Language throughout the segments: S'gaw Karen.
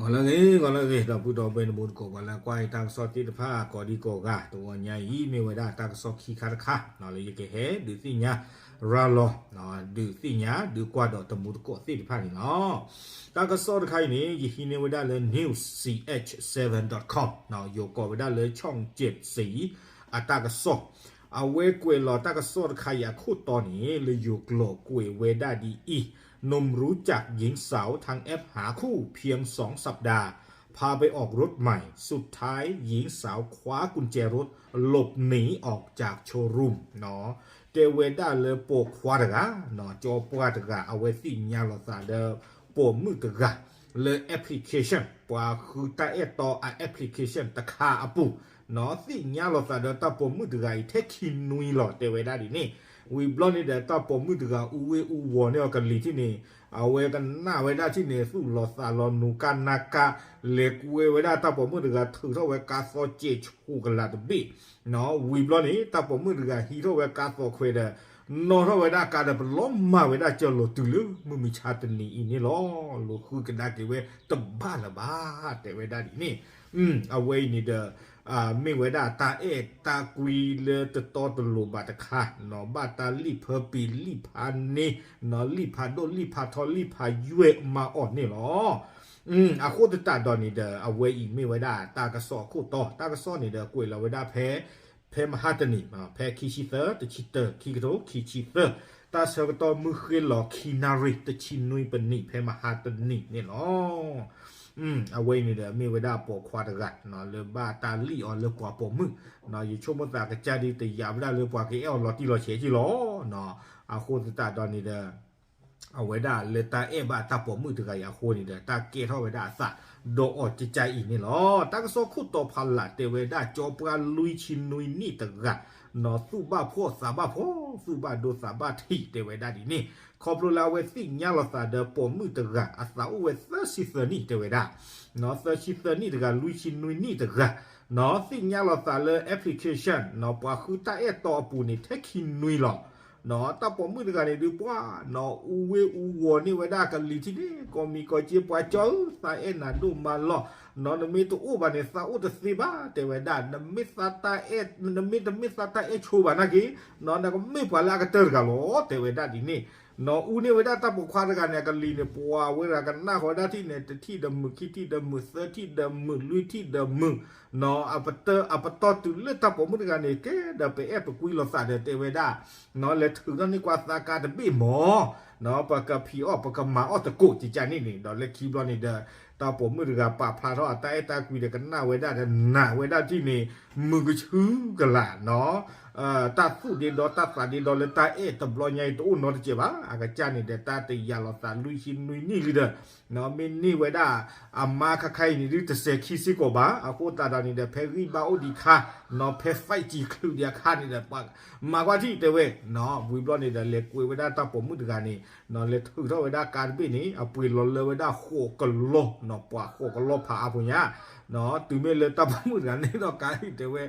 ဂီၤလၢအဂ့ၤ ဂီၤလၢအဂ့ၤ ဒီပုၢ်ဒီဝဲၢ် နမူတကိး ပှၤလၢကွၢ်ယတၢ်ကစီၣ်သ့ၣ်တဖၣ် ကိးဒံကိးဂၤ တဂီၤညါအံၤ မ့ၢ်ဝဲဒၣ်တၢ်ကစီၣ်ခံခါတခါ လၢယကဟဲဒုးသ့ၣ်ညါရၤလီၤ ဒုးသ့ၣ်ညါ ဒုးကွၢ်ဒီးတမူတကိးသ့ၣ်တဖၣ်န့ၣ်လီၤ. တၢ်ကစီၣ်တခါအံၤန့ၣ် ယဟံးန့ၢ်ဝဲဒၣ်လၢ news C H seven dot com ယိၤကိးဝဲဒၣ်လၢ ช่องเจ็ดสี အတၢ်ကစီၣ် အဝဲကွဲးလီၤတၢ်ကစီၣ်တခါအံၤအခိၣ်တီန့ၣ် လၢယိၤကျိာ်ကွဲးဝဲဒၣ်ဒ်အံၤ, หนุ่มรู้จักหญิงสาวทางแอปหาคู่เพียงสองสัปดาห์ พาไปออกรถใหม่ สุดท้ายหญิงสาวคว้ากุญแจรถหลบหนีออกจากโชว์รูม တဲဝဲဒၣ်လၢပိာ်ခွါတဂၤ ကၠီပှၢ်တဂၤ အဝဲသ့ၣ်ညါလီၤသးဒီး ပိာ်မုၣ်တဂၤ လၢ application ပှၤဃုတၢ်အဲၣ်တီအ application တခါအပူၤ သ့ၣ်ညါလီၤသးဒီးတၢ်ပိာ်မုၣ်တဂၤအံၤ ထဲခံနွံလီၤ တဲဝဲဒၣ်ဒ်န့ၣ်. ဝံၤဘျီန့ၣ်ဒီး တၢ်ပိာ်မုၣ်တဂၤ အူဝ့ၢ်အူဝီၤန့ၢ်အီၤကလံၤထံၣ်န့ၣ် အဝဲကနၣ်ဝဲဒၣ်ထံၣ်န့ၣ် သူၣ်လီၤသးလီၤ နူၤကၢ်နါကၢ် လဲၤကွဲဝဲဒၣ်တၢ်ပိာ်မုၣ်တဂၤ ထုးထီၣ်ဝဲကါသီစဲးဆိးကလးတဘ့ၣ် ဝံၤဘျီန့ၣ် တၢ်ပိာ်မုၣ်တဂၤဟံးထီၣ်ဝဲကါသီခွဲးဒီး နီၣ်ထီၣ်ဝဲဒၣ်ကါဒီး ပလီၤမၢ်ဝဲဒၣ်ကၢၢ်လီၤတုၤလၢမုၢ်မဆါတနံၤအံၤန့ၣ်လီၤ. လိာ်ဃုကဒါက့ၤဝဲတဘၣ်လၢၤဘၣ် တဲဝဲဒၣ်ဒ်န့ၣ်. အဝဲအံၤန့ၣ်ဒီး မ့ၢ်ဝဲဒၣ်တၢ်အဲၣ်တၢ်ကွံလၢတတီတလိၤဘၣ်တခါ ဘၣ်တၢ်လံၣ်ဖၢပံၤလံၣ်ဖးန့ၢ် လံၣ်ဖးဒိၣ်လံၣ်ဖးထီလံၣ်ဖးယွဲၢ်မၤအီၤန့ၣ်လီၤ. အဃိသတးဒီးန့ၣ်ဒီး အဝဲအံၤမ့ၢ်ဝဲဒၣ်တၢ်ကစီၣ်အခိၣ်တီ တၢ်ကစီၣ်န့ၣ်ဒီးကွဲးလီၤဝဲဒၣ်ဖဲ ဖဲမဟါတနံၤ ဖဲခံဆံသၢ တဆံတၢ ခံကထိခံဆံသၢ တၢ်ဆၢကတီၢ်မုၢ်ဃ့လီၤခံနၣ်ရံၣ် တဆံနွံပနံး ဖဲမဟါတနံၤန့ၣ်လီၤ. အဝဲအံၤန့ၣ်ဒီး မ့ၢ်ဝဲဒၣ်ပိာ်ခွါတဂၤ လၢဘၣ်တၢ်လံၣ်အီၤလၢပှၤပိာ်မုၣ် ယဆိကမိၣ်သးကစၢ်ဒ်တယာ်ဝဲဒၣ်လၢပှၤကအဲၣ်အီၤလီၤတံၢ်လီၤဆဲးက့လီၤ. အဃိသတးဒီးန့ၣ်ဒီး အဝဲဒၣ်လၢတၢ်အဲၣ်ဘၣ်တၢ်ပိာ်မုၣ်တဂၤအံၤအဃိန့ၣ်ဒီး တၢ်ကဲထီၣ်ဝဲဒၣ်အသးဒီးအီၤကကၢ်အံၤန့ၣ်လီၤ. တၢ်ကစီၣ်ခိၣ်တီဖးလၢ်တဲဝဲဒၣ် ကၠီပှၢ်လွံၢ်ဆံနွံနံၣ်တဂၤ သူၣ်ဘၣ်ဖှီၣ်သးဘၣ်ဖှီၣ် သူၣ်ဘၣ်ဒိသးဘၣ်ထံး တဲဝဲဒၣ်ဒ်န့ၣ် ခီဖျိလၢအဝဲသ့ၣ်ညါလီၤသးဒီးပိာ်မုၣ်တဂၤ အသးအိၣ်ဝဲသၢဆံသၢနံၣ်တဲဝဲဒၣ် သၢဆံသၢနံၣ်တဂၤ လွံၢ်ဆံနွံနံၣ်တဂၤ သ့ၣ်ညါလီၤသးလၢ application ပှၤဃုတၢ်အဲၣ်တီအပူၤန့ၣ် ထဲခံနွံလီၤ. တၢ်ပိာ်မုၣ်တဂၤန့ၣ်ဒုးပှၢ် အူဝ့ၢ်အူဝီၤန့ၢ်ဝဲဒၣ်ကလံၤထံၣ်န့ၣ် ကိးမံၤကိးက့ ပှၤကၠီဧၢ သးအဲၣ်နၤဒိၣ်မးလီၤ. နမ့ၢ်တအိၣ်ဘၣ်န့ၣ် သးအိၣ်တသ့ဘၣ် တဲဝဲဒၣ် နမ့ၢ်တမ့ၢ်သးတၢ်အဲၣ်ဆိဘၣ်နာ်က့ နကမ့ၢ်ပှၤလၢအကတၢၢ်တဂၤလီၤ တဲဝဲဒၣ်ဒ်န့ၣ်. အူန့ၢ်ဝဲဒၣ်တၢ်ပိာ်ခွါတဂၤန့ၣ် အကလံၤန့ၣ် ပှၤဝဲတဂၤကနၣ်ဃီဝဲဒၣ်ထံၣ်န့ၣ် တထံၣ်ဒီးမုာ် ခံထံၣ်ဒီးမုာ် သၢထံၣ်ဒီးမုာ် လွံၢ်ထံၣ်ဒီးမုာ် အပတီၢ်တုၤလၢတၢ်ပိာ်မုၣ်တဂၤန့ၣ် ကဲဒီးပအဲၣ်ပကွံလီၤသးဒီးတဲဝဲဒၣ် လဲၤထုးထီၣ်န့ၢ်ကွၢ်သးကါတဘ့ၣ်မၢ် ပကဖံးအီၣ် ပကမၤအီၣ်တကိးကကၢ်န့ၣ်န့ၣ် ဒီးလၢခံဘျီန့ၣ်ဒီး တၢ်ပိာ်မုၣ်တဂၤပာ်ဖျါထီၣ်အတၢ်အဲၣ်တၢ်ကွံဒီးကနၣ်ဝဲဒၣ်ဒီးနာ်ဝဲဒၣ်ထံၣ်န့ၣ် မုာ်ကဆူကလာ် တၢ်သူၣ်ဒ့ဒီ တၢ်သးဒ့ဒီလၢတၢ်အဲၣ်တဘျီညါအံၤတအိၣ်နီတစဲးဘၣ် အကစၢ်န့ၣ်ဒီး တၢ်တယာ်လီၤသးလွံၢ်ဆံနွံနံၣ်လံဒီး မ့ၢ်န့ၢ်ဝဲဒၣ် အမါခါခါအံၤန့ၣ်ဒုးတစဲးခံစ့ၢ်ကီးဘၣ် အဃိသတးဒီးန့ၣ်ဒီး ဖဲဂံၢ်ဘါအိၣ်ဒံးခါ ဖဲ five G ချုးဒံးအခါန့ၣ်ဒီး မၤကွၢ်ထံၣ်တဲဝဲ ဝံၤဘျီန့ၣ်ဒီး လဲၤကွဲးဝဲဒၣ်တၢ်ပိာ်မုၣ်တဂၤန့ၣ် လဲၤထုးထီၣ်ဝဲဒၣ်ကါတဘ့ၣ်န့ၣ် အပှ့ၤလီၤလၢဝဲဒၣ်ဃိးကလီ ပှၤဃိးကလီဖးအါဖိညါ တုၤမ့ၢ်လၢတၢ်ပိာ်မုၣ်တဂၤန့ၣ်ဒီးကါဟံၣ်တဲဝဲ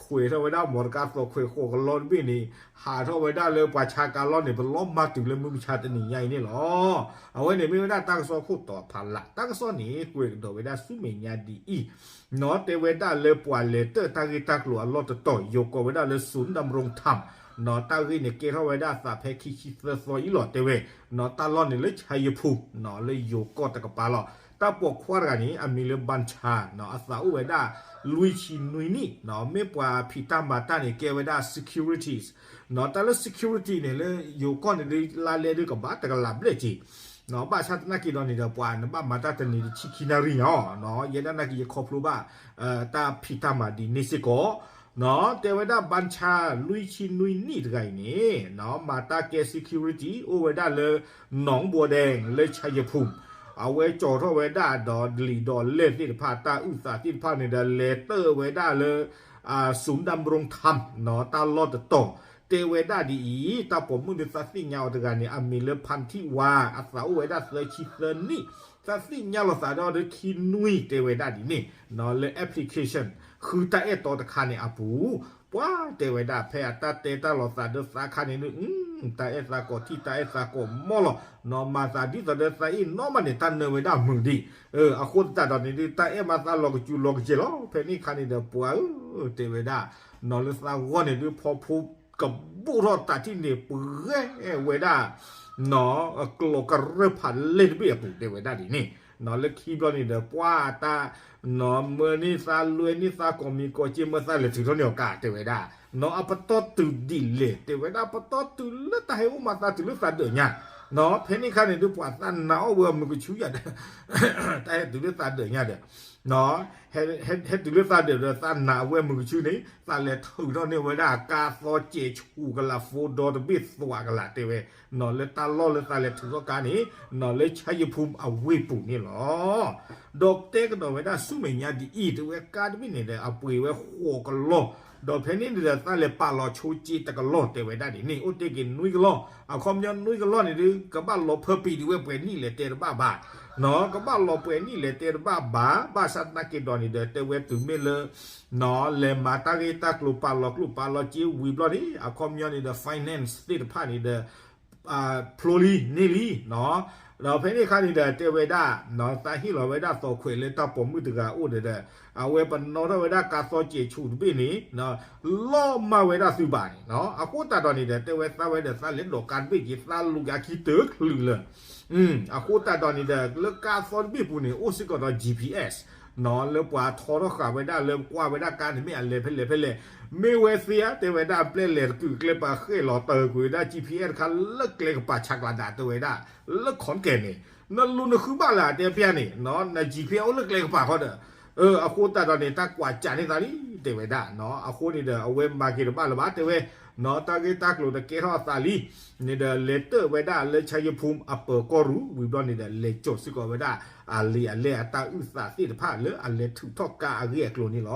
ခွဲးထီၣ်ဝဲဒၣ်မီတကါသီခွဲးဃိးကလီတဘ့ၣ်န့ၣ် ဟးထီၣ်ဝဲဒၣ်လၢပှၤဆါကါလီၢ်န့ၣ် ပလီၢ်မၤတုၤလၢမုၢ်မဆါတနံၤညါအံၤန့ၣ်လီၤ. အဝဲန့ၣ်မ့ၢ်ဝဲဒၣ်တၢ်ကစီၣ်ခိၣ်တီဖးလၢ် တၢ်ကစီၣ်န့ၣ် ကွဲးကဒီးဝဲဒၣ်ဆူမဲာ်ညါဒ်အံၤ တဲဝဲဒၣ်လၢပှၤလဲၤတၢၣ်တၢ်ဂ့ၢ်တၢ်ကျိၤအလီၢ်တတီၤ ယိၤကိးဝဲဒၣ်လၢ ศูนย์ดำรงธรรม တၢ်ဂ့ၢ်န့ၣ်ကဲထီၣ်ဝဲဒၣ်အသးဖဲခံဆံသၢသီအံၤလီၤတဲဝဲ တၢ်လီၢ်န့ၣ်လၢ ชัยภูมิ လၢယိၤကီၢ်တကပၤလီၤ. တၢ်ပိာ်ခွါတဂၤန့ၣ် အမံၤလၢ ဘၣ်ဆၣ် အသးအိၣ်ဝဲဒၣ် လွံၢ်ဆံနွံနံၣ် မ့ၢ်ပှၤဖံးတၢ်မၤတၢ်န့ၣ် ကဲဝဲဒၣ် securities တၢ်လၢ security န့ၣ် လၢယိၤကီၢ်န့ၣ်ဒုး လါလဲဒုးကဘၣ်တကလးဘျဲၣ်က့ၤ ဘၣ်ဆၣ်သနာ်က့ဒီးန့ၣ်ဒီး ပှၤနဘၣ်မၤတၢ်တနံၤတဆံခံနၣ်ရံၣ်ညါ ယဲဒၣ်နာ်က့ ယခီဖျိဘၣ် တၢ်ဖံးတၢ်မၤဒ်န့ၣ်စ့ၢ်ကီး တဲဝဲဒၣ် ဘၣ်ဆၣ် လွံၢ်ဆံနွံနံၣ်တဂၤအံၤန့ၣ် မၤတၢ်ကဲ security အိၣ်ဝဲဒၣ်လၢ หนองบัวแดง လၢ ชัยภูมิ အဝဲကၠီၤထီၣ်ဝဲဒၣ်ဒီးလံာ်ဒီးလဲၢ်သ့ၣ်တဖၣ် တၢ်အုၣ်သးသ့ၣ်တဖၣ်န့ၣ်ဒီး လဲၤတၢၣ်ဝဲဒၣ်လၢ ศูนย์ดำรงธรรม တၢ်လီၢ်တတီၤ တဲဝဲဒၣ်ဒ်အံၤ တၢ်ပိာ်မုၣ်ဒုးသးသ့ၣ်ညါအီၤတဂၤန့ၣ် အမံၤလၢ พันธิวา အသးအိၣ်ဝဲဒၣ်သၢဆံသၢနံၣ် သးသ့ၣ်ညါလီၤသးဒီးခံနွံတဲဝဲဒၣ်ဒ်န့ၣ် လၢ application ဃုတၢ်အဲၣ်တီတခါန့ၣ်အပူၤ, ပှၤတဲဝဲဒၣ်ဖဲအတၢ်တဲတၢ်လီၤသးဒီးသးခါန့ၣ်ဒုး တၢ်အဲၣ်သးကိးထံၣ် တၢ်အဲၣ်သးကိးမီၢ်လီၤ, မၤသးဒ်သိးဒီးသးအ့ၣ်နီၢ်မးန့ၣ် တၢ်နၢၤဝဲဒၣ်မုာ်ဒံး, အဃိသတးဒီးန့ၣ်ဒုး တၢ်အဲၣ်မးသးလီၤကစူၤလီၤကစဲးလီၤ. ဖဲန့ၣ်ခါန့ၣ်ဒီး ပှၤဧၢ တဲဝဲဒၣ် လၢသးဂီၢ်န့ၣ်ဒုး ဖီဖိကဘူးထီၣ်တးထံၣ်န့ၣ် ပှဲၤဝဲဒၣ် ကျိးကရၢၢ်ဖးလဲၢ်တဘ့ၣ်အပူၤတဲဝဲဒၣ်ဒ်န့ၣ်, လၢခံဘျီန့ၣ်ဒီး ပှၤတၢ် မၢန့ၢ်သးလွဲန့ၢ်သးကိးမံၤကိးက့ မၢသးလဲၤထုးထီၣ်န့ၢ်အီၤကါတဲဝဲဒၣ်, အပတီၢ်တုၤဒ်လဲၣ်တဲဝဲဒၣ် ပတီၢ်တုၤလၢတၢ်ဟဲအိၣ်မးသးတုၤလၢသးဒၢးညါ, ဖဲန့ၣ်ခါန့ၣ်ဒုး ပှၤသးနာ်အီၣ်ဝဲအမုာ်ကဆူယၤဒီး တၢ်ဟဲတုၤလၢသးဒၢးညါဒီး ဟဲတုၤလၢသးဒၢးဒီးသးနာ်အဝဲအမုာ်ကဆူန့ၣ် သးလဲၤထုးထီၣ်န့ၢ်ဝဲဒၣ်ကါသီစဲးဆူၣ်ကလာ် four door တဘ့ၣ်သွးကလာ်တဲဝဲ, လၢတၢ်လီၢ်လၢသးလဲၤထုးထီၣ်ကါန့ၣ် လၢဆါယဖူအဝ့ၢ်ပူၤန့ၣ်လီၤ. ဒီးတဲကဒီးဝဲဒၣ်ဆူမဲာ်ညါဒ်အံၤ တဲဝဲကါတဘ့ၣ်န့ၣ်ဒီး အပှ့ၤဝဲဃိးကလီၢ်, ဒီးဖဲန့ၣ်န့ၣ်ဒီး သးလဲၤပာ်လီၤဆိစ့တကလီၢ်တဲဝဲဒၣ်ဒ်န့ၣ် အိၣ်တ့ၢ်က့ၤနွံကလီၢ်, အခီပညီနွံကလီၢ်န့ၣ်ဒုး ကဘၣ်လီၤဖၢပံၤဒ်ဝဲပှဲၤနံၣ်လဲၤတဲတဘၣ်ဘၣ် ကဘၣ်လီၤပှဲၤနံၣ်လဲၤတဲတဘၣ်ဘၣ်, ဘၣ်ဆၣ်သနာ်က့ဒီးန့ၣ်ဒီး တဲဝဲတုၤမ့ၢ်လၢ လဲၤမၤတၢ်ဂ့ၢ်တၢ်ကျိၤ ပာ်လီၤကျိၣ်ပာ်လီၤစ့ဝံၤဘျီန့ၣ် အခီပညီန့ၣ်ဒီး finance သ့ၣ်တဖၣ်န့ၣ်ဒီး ဖျိလံန့ၢ်လံ, ဒီးဖဲန့ၣ်အခါန့ၣ်ဒီး တဲဝဲဒၣ် သးဟ့ၣ်လီၤဝဲဒၣ်သိးခွဲးလၢတၢ်ပိာ်မုၣ်တဂၤအိၣ်ဒီး အဝဲပနီၣ်ထီၣ်ဝဲဒၣ်ကါသီစဲးဆူၣ်တဘ့ၣ်န့ၣ် လီၢ်မၢ်ဝဲဒၣ်သုဘၣ်န့ၣ်, အဃိသတးဒီးန့ၣ်ဒီး တဲဝဲသးဝဲဒီး သးလဲၤဒိးကါတဘ့ၣ်က့ၤ သးလူၤက့ၤအခံတချုးလၢာ် အဃိသတးဒီးန့ၣ်ဒီး လၢကါသီတဘ့ၣ်ပူၤန့ၣ် အိၣ်စ့ၢ်ကီးဒီး GPS လၢပှၤထီထီၣ်ဃာ်ဝဲဒၣ်လၢကွၢ်ဝဲဒၣ်ကါန့ၣ်မ့ၢ်အလဲၤဖဲလဲၣ်ဖဲလဲၣ်, မ့ၢ်ဝဲသ့ဧါ တဲဝဲဒၣ် ပျဲလဲၤတကုာ်ကျဲပှၤဃဲၣ်လီၤတၢ်ကွံာ်ဝဲဒၣ် GPS တခါလၢကျဲကပၤဆးကျးဒၣ်တဲဝဲဒၣ် လၢခီၣ်ကဲၣ်န့ၣ် နလူၤနဃုဘၣ်လၢတဲပျၢ်န့ၣ် န GPS အိၣ်လၢကျဲကပၤဃီဒီး အဃိသတးဒီးန့ၣ် တၢ်ကွၢ်ကးန့ၢ်သးလံ တဲဝဲဒၣ်, အဃိန့ၣ်ဒီး အဝဲမၤက့ၤတဘၣ်လၢၤဘၣ် တဲဝဲ, တၢ်ဂ့ၢ်တၢ်ကျိၤတကဲထီၣ်အသးလံန့ၣ်ဒီး လဲၤတၢၣ်ဝဲဒၣ်လၢဆါယဖူအပၢၤကီၢ်ရူၢ် ဝံၤဘျီန့ၣ်ဒီး လဲၤစိာ်စ့ၢ်ကီးဝဲဒၣ် အလံာ်အလဲၢ်အတၢ်အုၣ်သးသ့ၣ်တဖၣ်လၢအလဲၤထုးထီၣ်ကါအဂ့ၢ်အကျိၤန့ၣ်လီၤ.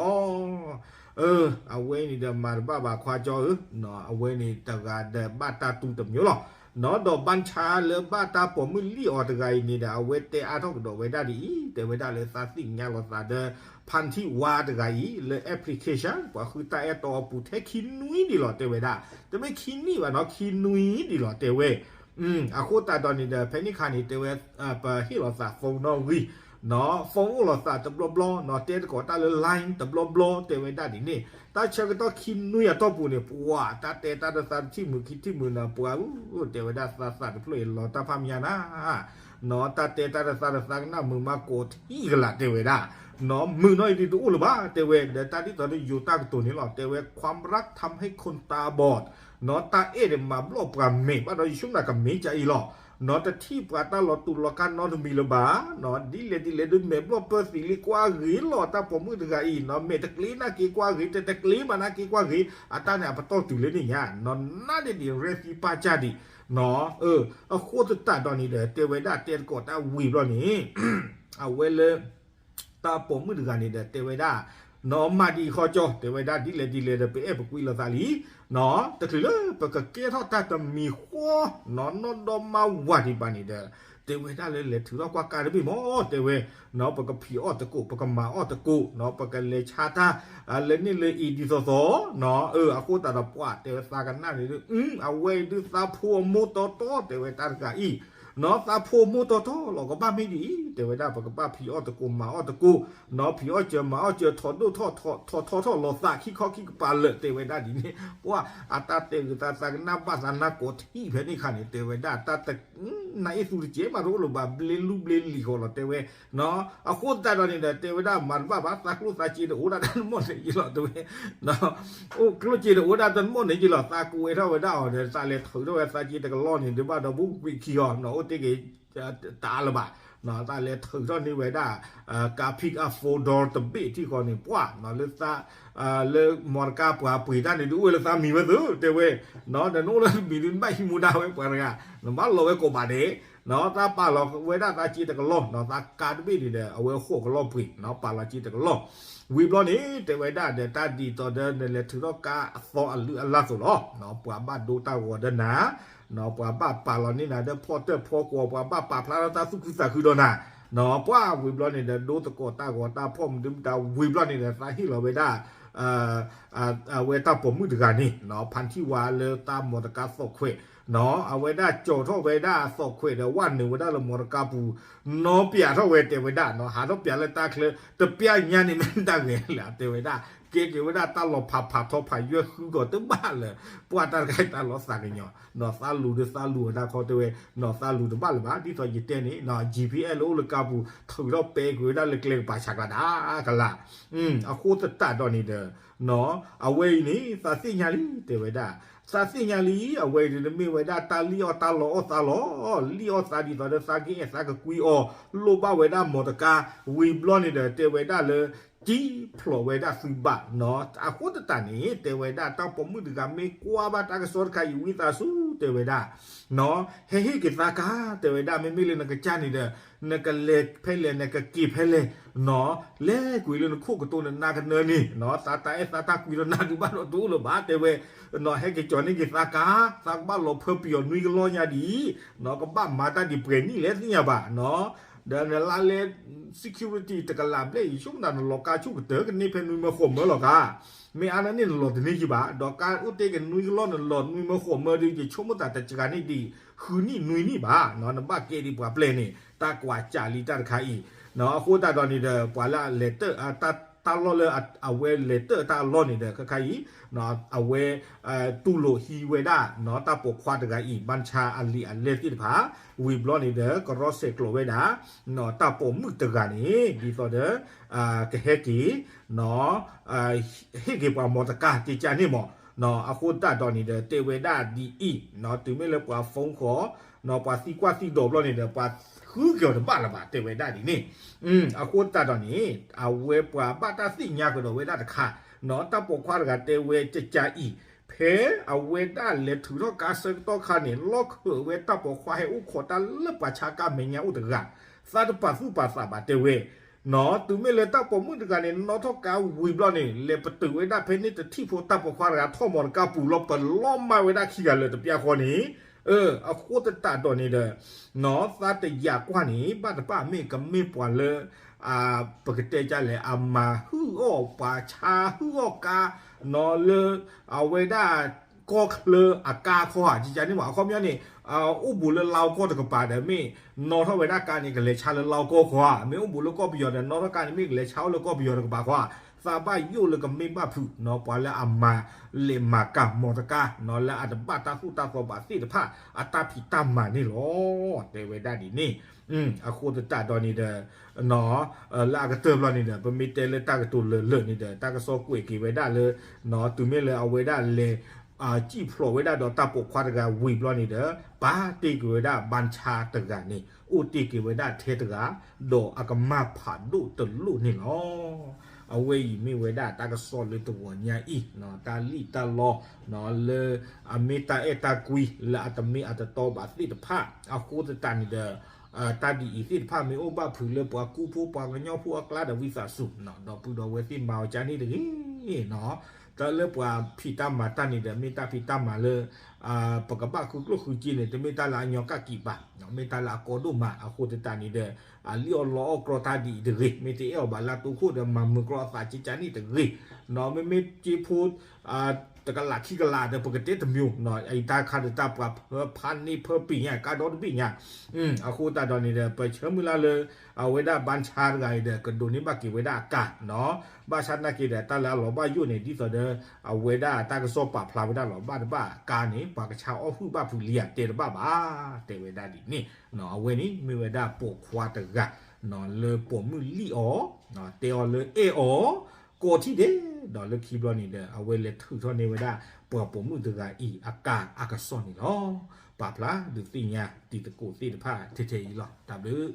အဝဲန့ၣ်ဒီးမၤတဘၣ်ဘၣ်ခွါကၠီဧၢ, အဝဲန့ၣ်တဂၤဒီးဘၣ်တၢ်တူၢ်တမံၤလီၤ. ဒီးဘၣ်ဆၣ်လၢဘၣ်တၢ်ပိာ်မုၣ်လံၣ်အီၤတဂၤအံၤန့ၣ်ဒီး အဝဲတဲအါထီၣ်ကဒီးဝဲဒၣ်ဒ်အံၤ, တဲဝဲဒၣ်လၢသးသ့ၣ်ညါလီၤသးဒီး ဖၣ်ထံၣ်ဝါတဂၤအံၤ လၢ application ပှၤဃုတၢ်အဲၣ်တီအပူၤထဲခံနွံဒံးလီၤ တဲဝဲဒၣ်, တမ့ၢ်ခံနံၣ်ဘၣ်နီၤ ခံနွံဒံးလီၤ တဲဝဲ အဃိသတးဒီးန့ၣ်ဒီး ဖဲန့ၣ်ခါန့ၣ် တဲဝဲ ပဟ့ၣ်လီၤသး phone နီၣ်ဂံၢ် phone အိၣ်လီၤသးတဘျီဘျီနီၤ တဲသကိးတၢ်လၢ line တဘျီဘျီ တဲဝဲဒၣ်ဒ်န့ၣ် တၢ်ဆၢကတီၢ်ခံနွံအတီၢ်ပူၤန့ၣ် ပှၤတၢ်တဲတၢ်ဒီးသးတထံၣ်မုာ်ခံထံၣ်မုာ်နီၤ ပှၤဧၢ တဲဝဲဒၣ်သးသးတဖျၢၣ်အံၤလီၤတၢ်ဖးမညါနၤ နီၤတၢ်တဲတၢ်ဒီးသးဒီးသးကနၣ်မုာ်မးကိးထံၣ်ကလာ် တဲဝဲဒၣ် နီၤမုာ်နီၢ်အံၤဒုးတအိၣ်လၢၤဘၣ် တဲဝဲ ဒီးတၢ်ဒ်သိးဒီးယိၤတၢ်ကတိၤန့ၣ်လီၤ တဲဝဲ ความรักทำให้คนตาบอด နီၤတၢ်အဲၣ်န့ၣ် မၤဘျီၣ်ပှၤမဲာ်ဘၣ်ဒီး ယဆိကမိၣ်ကမ့ၢ်ကၢ်အံၤလီၤ နီၤတထံၣ်ပှၤတၢ်လီၤတူာ်လီၤကာ်နီတမံၤလၢၤဘၣ် နီၤဒ်လဲၣ်ဒ်လဲၣ်ဒုးမဲာ်ဘျီၣ်ပၢသံးလံကွၢ်ဂ့ၤလီၤ တၢ်ပိာ်မုၣ်တဂၤအံၤ နီၤ မဲာ်တကျ့နာ်က့ကွၢ်ဂ့ၤ တတကျ့ဘၣ်နာ်က့ကွၢ်ဂ့ၤ အတၢ်န့ၣ်အပတီၢ်တုၤလၢန့ၣ်ညါ နီၤနးဒ်ဒ်ရဲၣ်သံပၢ်ကၢ်ဒံး နီၤ အဃိသတးဒီးန့ၣ်ဒီး တဲဝဲဒၣ်တဲသကိးတၢ်ဝံၤဘျီန့ၣ် အဝဲလၢ တၢ်ပိာ်မုၣ်တဂၤန့ၣ်ဒီး တဲဝဲဒၣ် နီၤမၤဒံးဃီကၠီ တဲဝဲဒၣ်ဒ်လဲၣ်ဒ်လဲၣ်ဒီး ပအဲၣ်ပကွံလိာ်သးလံ နီၤ တချုးလၢပကကဲထီၣ်တၢ်တမံၤဃီ နီၤနီၢ်ဒီမါဝၤဒံးဘၣ်န့ၣ်ဒီး တဲဝဲဒၣ်လၢလဲၤထုးထီၣ်ကွၢ်ကါတဘ့ၣ်မး တဲဝဲ နီၤပကဖံးအီၣ်သကိး ပကမၤအီၣ်သကိး နီၤပကလဲၤဆါတၢ် လၢန့ၣ်လၢအံၤဒ်သိးသိး နီၤ အဃိသတးဒီးပှၤတဲဝဲသးကနၣ်န့ၣ်ဒုး အဝဲအံၤဒုးသးဖိအမိၢ်တီတီ တဲဝဲတၢ်တဂၤအံၤ နီၤသးဖိအမိၢ်တီတီလီၤ ကဘၣ်မ့ၢ်ဒ်အံၤ တဲဝဲဒၣ် ပကဘၣ်ဖံးအီၣ်သကိးမၤအီၣ်သကိး နီၤဖံးအီၣ်စၢၤမၤအီၣ်စၢၤ ထီၣ်ဒိၣ်ထီၣ်ထီၣ်ထီၣ်ထီၣ်လီၤသးခံခီခံကပၤလၢာ် တဲဝဲဒၣ်ဒ်န့ၣ် ပှၤအတၢ်တဲဂ့ၤသး သးကနၣ်ဘၣ်သးနၢ်ကိးထံၣ်ဖဲန့ၣ်ခါန့ၣ် တဲဝဲဒၣ်တၢ်တ နၢ်အ့ၣ်သူတကဲးမးတအိၣ်လၢၤဘၣ် ဘျ့လူဘျ့လံာ်ဃီလီၤ တဲဝဲ အဃိသတးဒီးန့ၣ်ဒီး တဲဝဲဒၣ်မၤတဘၣ်ဘၣ် သးကျိၣ်သးစ့တအိၣ်ဒၣ်တၢ်တမီၢ်န့ၣ်ယလီၤ တဲဝဲ အိၣ်ကျိၣ်စ့တအိၣ်ဒၣ်တမီၢ်န့ၣ်ယလီၤ သးကဝဲထီၣ်ဝဲဒၣ်အီၤဒီး သးလဲၤထုးထီၣ်ဝဲသးစ့တကလီၢ်န့ၣ် ဒုးဘၣ်ဒီးဘူးကွံာ်ခံအီၤ နီၤအိၣ်တ့ၢ်က့ၤ တအါလၢၤဘၣ် သးလဲၤထုးထီၣ်န့ၢ်ဝဲဒၣ် ကါ pick up four door တဘ့ၣ်ထံၣ်ဃီန့ၣ် ပှၤ နီၤလၢသး လၢမီတကါပှၤပှ့ၤတၢ်န့ၣ် ဒုးအိၣ်ဝဲလၢသးမံၤဝဲသ့ၣ် တဲဝဲ နီၤ နအိၣ်လၢမံၤဒုး နဘၣ်ဟံးမူဒါဝဲပှၤတဂၤ နဘၣ်လီၤဝဲကိးဘၣ်န့ၣ် နီၤ သးပာ်လီၤဝဲဒၣ်သးစ့တကလီၢ် နီၤသးကါတဘ့ၣ်န့ၣ်ဒီး အဝဲဃိးကလီၢ်ပှ့ၤ နီၤပာ်လီၤစ့တကလီၢ် ဝံၤဘျီန့ၣ် တဲဝဲဒၣ်ဒီး တၢ်ဒ်သိးဒီး နလဲၤထုးထီၣ်ကါအသီအလုၢ်အလၢ်အသိးလီၤ နီၤပှၤဘၣ်ဒိတၢ်ဂီၤဒီးနၤ နီၤပှၤဘၣ်ပာ်လီၤန့ၢ်နၤဒီးဖီၣ်တၢၣ်ဖီကွီၤ ပှၤဘၣ်ပာ်ဖျါထီၣ်တၢ်သူၣ်ခုသးခုဒီးနၤ ပှၢ်ဝံၤဘျီန့ၣ်ဒီး ဒိသကိးတၢ်ဂီၤတၢ်ဖီၣ်မနုၤမတၤဝံၤဘျီန့ၣ်ဒီး သးဟ့ၣ်လီၤဝဲဒၣ် အဝဲတၢ်ပိာ်မုၣ်တဂၤန့ၣ် ဖါထံၣ်ဝါလၢတၢ်မီတကါသီၣ်ခွဲး အဝဲဒၣ်ကၠီၤထီၣ်ဝဲဒၣ်သီၣ်ခွဲးဒီး ဝဲနုာ်ဝဲဒၣ်လၢမီတကါပူၤ နီၢ်ပျးထီၣ်ဝဲတဲဝဲဒၣ် ဟးထီၣ်ပျးလၢတၢ်ချၢ တပျးညါန့ၣ်မ့ၢ်တၢ်ဂဲၤလၢၤ တဲဝဲဒၣ် ကဲက့ၤဝဲဒၣ်တၢ်လီၤဖးဖးထီဖးယွဲၢ်ဃုကီးတဘၣ်လၢၤ ပှၢ်တၢ်တခါအံၤတၢ်လီၤသးကညီၤ နီၢ်သးလူၤဒီးသးလူၤအတၢ်ခီတဲဝဲ နီၢ်သးလူၤတဘၣ်လၢၤဘၣ် ဒ်သိးယတဲန့ၣ် GPS လၢအိၣ်လၢကါပူၤ ထုးထီၣ်ပဲကွံာ်ဝဲဒၣ်လၢကျဲကပၤဆးကျါဒၣ်ကလၤ အဃိသတးဒီးန့ၣ်ဒီး အဝဲအံၤန့ၣ် သးသ့ၣ်ညါလံ တဲဝဲဒၣ် သးသ့ၣ်ညါလံ အဝဲအံၤန့ၣ်မ့ၢ်ဝဲဒၣ်တၢ်လံၣ်အီၣ်တၢ်လီအီၣ်သးလီၤ လံၣ်အီၣ်သးဒ်သိးဒီးသးကအဲၣ်သးကကွံအီၤ လိၣ်ဘၣ်ဝဲဒၣ်မီတကါ ဝံၤဘျီန့ၣ်ဒီး တဲဝဲဒၣ်လၢ ကံၣ်ဖျိးဝဲဒၣ်သုဘၣ် အဃိသတးန့ၣ် တဲဝဲဒၣ်တၢ်ပိာ်မုၣ်တဂၤမ့ၢ်ကွၢ်ဘၣ်တၢ်ကစီၣ်တခါအံၤဝံသးစူၤ တဲဝဲဒၣ် ဟဲဟ့ၣ်က့ၤသးကါ တဲဝဲဒၣ် မ့မ့ၢ်လၢနကစၢ်န့ၣ်ဒီး နကလဲၤဖဲလဲၣ် နကက့ၤဖဲလဲၣ် လဲၤကွံာ်လၢနခိၣ်ကတိၤနနါကနၢန့ၣ် သးတၢ်အဲၣ်သးတၢ်ကွံဒီးနၤဒုးဘၣ်ဒီးတအိၣ်လၢၤဘၣ် တဲဝဲ ဟဲက့ၤကၠီၤန့ၢ်က့ၤသးကါ သးကဘၣ်လီၤဖၢပယီၤနွံကလီညါဒံး ကဘၣ်မၤတၢ်ဒံးပှဲၤနံၣ်လဲၣ်သ့ၣ်ညါဘၣ် ဒီးနလါလဲ security တကလးဘျဲၣ်အံၤ ဆိကမိၣ်တၢ်နလီၤကါဆူၣ်ကတၢၢ် ကန့ၢ်ဖဲနွံမၢဃိးမၢလီၤကါ မ့ၢ်အါန့ၢ်န့ၣ်နလီၤတန့ၢ်ယံၤဘၣ် ဒီးကါအိၣ်တ့ၢ်က့ၤနွံကလီနလီၤနွံမၢဃိးမၢဒီး ယဆိကမိၣ်တၢ်တစှၤန့ၢ်ဒံး ဃုနံၣ်နွံနံၣ်ဘၣ် နဘၣ်ကဲဒံးပှၤပျဲၢ်န့ၣ် တၢ်ကွၢ်စၢ်လံတၢ်တခါအံၤ အဃိသတးဒီးန့ၣ်ဒီး ပှၤလၢအလဲၤတၢၣ် တၢ်လီၢ်လၢအဝဲလဲၤတၢၣ်တၢ်အလီၢ်န့ၣ်ဒီး ခဲခါအံၤ အဝဲ တူၢ်လိာ်ဟံးဝဲဒၣ် တၢ်ပိာ်ခွါတဂၤအံၤ ဘၣ်ဆါအလံာ်အလဲၢ်သ့ၣ်တဖၣ် ဝံၤဘျီန့ၣ်ဒီး ကရီစဲးကျိးဝဲဒၣ် တၢ်ပိာ်မုၣ်တဂၤန့ၣ် ဒ်သိးဒီး ကဟဲက့ၤ ဟ့ၣ်က့ၤပှၤမီတကါကကန့ၣ်မး အဃိသတးဒီးန့ၣ်ဒီး တဲဝဲဒၣ်ဒ်အံၤ တုၤမ့ၢ်လၢပှၤ phone ဃီ ပှၤသံကွၢ်သံဒိးဘျီန့ၣ်ဒီး ပှၤဃုက့ၤအီၤတဘၣ်လၢၤဘၣ် တဲဝဲဒၣ်ဒ်န့ၣ် အဃိသတးဒီးန့ၣ် အဝဲပှၤဘၣ်တၢ်သ့ၣ်ညါကဒီးဝဲဒၣ်တခါ တၢ်ပိာ်ခွါတဂၤတဲဝဲကကအံၤ ဖဲအဝဲဒၣ်လဲၤထုးထီၣ်ကါဆၢကတီၢ်ခါန့ၣ် လီၢ်ခၢးဝဲတၢ်ပိာ်ခွါဟဲအိၣ်ခိးတၢ်လၢပှၤဆါကါမဲာ်ညါအိၣ်တဂၤ သးတပာ်သူၣ်ပာ်သးဘၣ်တဲဝဲ တုၤမ့ၢ်လၢတၢ်ပိာ်မုၣ်တဂၤန့ၣ် နီၣ်ထီၣ်ကါဝံၤဘျီန့ၣ် လဲၤပတုာ်ဝဲဒၣ်ဖဲန့ၣ်တထံၣ်ဖိ တၢ်ပိာ်ခွါတဂၤထီၣ်မီတကါပူၤလီၤ ပလီၤမၢ်ဝဲဒၣ်ခံဂၤလၢာ်တပျၢ်ဃီန့ၣ် အဃိသတးဒီးန့ၣ်ဒီး သးတယာ်ကွၢ်န့ၣ် ဘၣ်တဘၣ်မ့ၢ်ကမ့ၢ်ပှၤလၢ ပကတဲဒ်လဲၣ် အမၤဟုၣ်အီၣ်ပှၤဆါဟုၣ်အီၣ်ကါ နီၣ်လၢ အဝဲဒၣ် ကီၢ်ချၢအကါခီဧါ ကကန့ၣ်မး အခီပညီန့ၣ် အိၣ်ဘူးလၢလါကီၢ်တကပၤဒီးမ့ၢ် နီၣ်ထီၣ်ဝဲဒၣ်ကါန့ၣ် ကလဲၤဆါလၢလါကီၢ်ခီဧါ မ့ၢ်အိၣ်ဘူးလၢကီၢ်ပယီၤဒီး နီၣ်ထီၣ်ကါန့ၣ် မ့ၢ်ကလဲၤဆါအိၣ်လၢကီၢ်ပယီၤတကပၤခီဧါ သးဘၣ်ယိၣ်လၢကမ့ၢ်ဘၣ်ဖုး နီၣ်ပှၤလၢအမၤလဲၤမၤကၤမီတကါ နီၣ်လၢအတဘၣ်တၢ်သူၣ်တၢ်သီဘၣ်သ့ၣ်တဖၣ် အတၢ်ဖံးတၢ်မၤန့ၣ်လီၤ တဲဝဲဒၣ်ဒ်န့ၣ် အဃိသတးဒီးန့ၣ်ဒီး လၢအကတၢၢ်ဘျီန့ၣ်ဒီး ပမ့ၢ်တဲလၢတၢ်ကတိၤလၢာ်လၢာ်န့ၣ်ဒီး တၢ်ကစီၣ်ကွဲးက့ၤဝဲဒၣ်လၢ တုၤမ့ၢ်လၢအဝဲဒၣ်လဲၤ စံၣ်ဖျိးဝဲဒၣ်ဒီးတၢ်ပိာ်ခွါတဂၤဝံၤဘျီန့ၣ်ဒီး ပာ်တ့ၢ်က့ၤဝဲဒၣ်ဘၣ်ဆါတဂၤန့ၣ် အိၣ်တ့ၢ်က့ၤဝဲဒၣ်ထဲတဂၤ ဒီးအကမၢ်ဖးဒိၣ်တလိၣ်န့ၣ်လီၤ အဝဲအံၤမ့ၢ်ဝဲဒၣ်တၢ်ကစီၣ်လၢတဂီၤညါအံၤ တၢ်လံၣ်တၢ်လီ လၢအမ့ၢ်တၢ်အဲၣ်တၢ်ကွံ လၢအတမ့ၢ်အတတီဘၣ်သ့ၣ်တဖၣ် အဃိသတးန့ၣ်ဒီး တၢ်ဒ်အံၤသ့ၣ်တဖၣ်မ့ၢ်အိၣ်ဘၣ်ဖုးလၢပှၤကူဖိပှၤကညီဖိအကျါဒီးဝံသးစူၤ ဒီပုၢ်ဒီဝဲၢ်သ့ၣ်မၤအီၤကန့ၣ်တဂ့ၤ တၢ်လၢပှၤဖံးတၢ်မၤတၢ်န့ၣ်ဒီး မ့ၢ်တၢ်ဖံးတၢ်မၤလၢ ပကဘၣ်ဃုကျိၣ်ဃုစ့န့ၣ် တမ့ၢ်တၢ်လၢအညီကၣ်ကံးဘၣ် မ့ၢ်တၢ်လၢအကီဒိၣ်မး အဃိသတးန့ၣ်ဒီး အလံၣ်အီၣ်လီအီၣ်ကြီတၢ်ဒ်အံၤတဂ့ၤ မ့ၢ်တအဲၣ်အီၤဘၣ်လၢတိခိၣ်ဒီး မၤမုာ်ကြီအသးကကန့ၣ်တဂ့ၤ မ့မ့ၢ်စ့ဖိ တကလးခံကလးဒီး ပကတဲတမံၤ အံၤတၢ်ခါဒီးတၢ်ပှၤဖၢဖးန့ၢ်ဖၢပံၤညါ ကါဒီတဘ့ၣ်ညါ အဃိသတးဒီးန့ၣ်ဒီး ပဆၢမုၢ်လၢ်လၢ အဝဲဒၣ်ဘၣ်ဆါတဂၤအံၤဒီး ကဒိးန့ၢ်ဘၣ်က့ၤဝဲဒၣ်အကါ ဘၣ်ဆၣ်နာ်က့ဒီး တၢ်လၢအလီၤဘၣ်ယိၣ်န့ၣ် ဒ်သိးဒီး အဝဲဒၣ်တၢ်ကစီၣ်ပာ်ဖျါဝဲဒၣ်လီၤ ဘၣ်တဘၣ်ကါန့ၣ် ပှၤကဆါအီၣ်ဟုၣ်ဘၣ်ဖုးလံဧါ တဲတဘၣ်ဘၣ် တဲဝဲဒၣ်ဒ်န့ၣ် အဝဲန့ၣ်မ့ၢ်ဝဲဒၣ်ပိာ်ခွါတဂၤ လၢပိာ်မုၣ်လံၣ်အီၤ တဲအီၤလၢအဲၣ်အီၤ ကိးထံၣ်ဒဲး ဒီးလၢခံဘျီန့ၣ်ဒီး အဝဲလဲၤထုးထီၣ်န့ၢ်ဝဲဒၣ် ပှၤပိာ်မုၣ်တဂၤအံၤအကါအကစီၣ်န့ၣ်လီၤ. ပာ်ဖျါဒုးသ့ၣ်ညါတံၤသကိးသ့ၣ်တဖၣ်ထဲထဲအံၤလီၤ. တၢ်ဘျုး